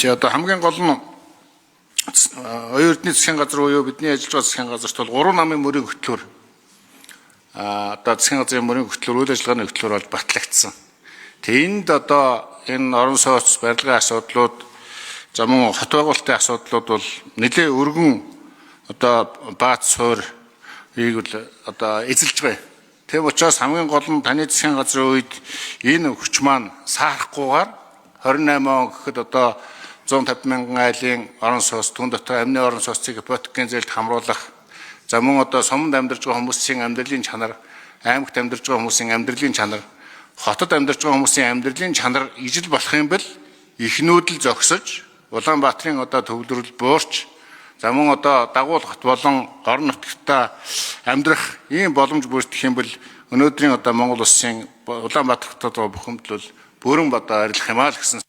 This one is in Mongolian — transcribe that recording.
Чи одоо хамгийн гол нь оюун эрдэнэ засгийн газар буюу бидний ажиллаж байгаа засгийн газарт бол 3 намын мөрийн хөтлөөр одоо засгийн газрын мөрийн хөтлөөр, үйл ажиллагааны хөтлөөр бол батлагдсан. Тэгээ энд одоо энэ орон сууц, барилгын асуудлууд, за мөн хот байгуулалтын асуудлууд бол нэлээд өргөн одоо баац суурийг бол одоо эзэлж байгаа. Тийм учраас хамгийн гол нь таны засгийн газрын үед энэ хүч маань саарахгүйгээр 28 он гэхэд одоо 150 мянган айлын орон сууц, түн дотор амны орон сууцыг ипотекийн зээлд хамруулах, за мөн одоо суманд амьдарч байгаа хүмүүсийн амьдралын чанар, аймагт амьдарч байгаа хүмүүсийн амьдралын чанар, хотод амьдарч байгаа хүмүүсийн амьдралын чанар ижил болох юм бол эхнүүд л зогсож, Улаанбаатарын одоо төвлөрөл буурч, за мөн одоо дагуул хот болон орон нутгтаа амьдрах ийм боломж бүрдэх юм бол өнөөдрийн одоо Монгол улсын Улаанбаатар хотод бухимдал бол бүрэн одоо арилах юм аа л гэсэн.